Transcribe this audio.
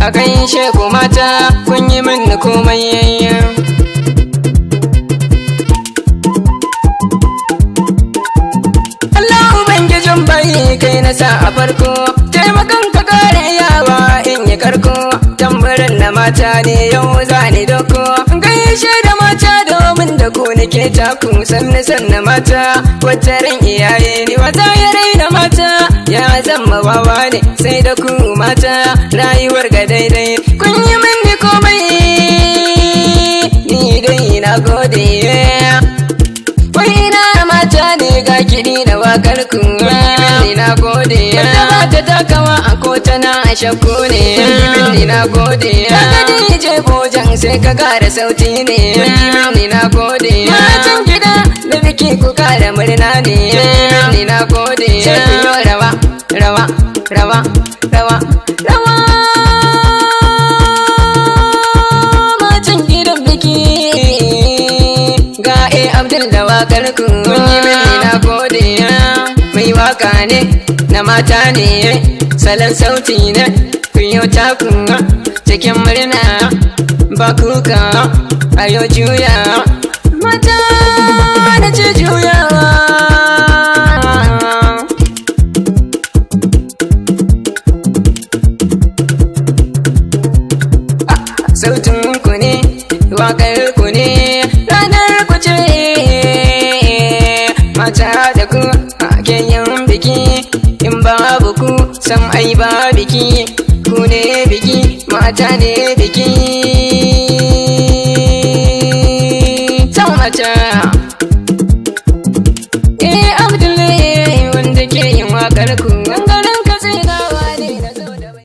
A gaishe ku mata, kun yi min komai yayya. Allah Ubangijin bai kai na sa a farko, taimakon ka kare yawa in yi karko, tambarin na mata ne yau za ni doko. Gaishe da mata domin da ku nake taku, sannu sannu mata, wata ran iyaye ne wata ya raina mata, ya zama wawa ne sai da ku mata, rayuwar ga daidai kun yi mini komai, ni dai na gode. Wai ina mata ne ga kiɗi da wakar ku, ni na gode. Wata ba ta takawa a ko tana a shakku ne, ni na gode. Kaga DJ Bojan sai ka kara sauti ne, ni na gode. Matan gida da biki ku kara murna ne, ni na gode. Sai ku yi rawa, rawa, rawa, rawa, rawa. Matan gidan biki ga e Abdul da wakar ku, kun yi mini na gode. Mai waka ne na mata ne, salon sauti ne kun yi taku cikin murna ba kuka ayo juya mata na ce juyawa. Sautin ku ne, wakar ku ne, ranar ku ce, mata da ku ake yin biki, in babu ku sam ai ba biki, ku ne biki, mata ne biki. Sau mata. Eh Abdullahi wanda ke yin wakar ku.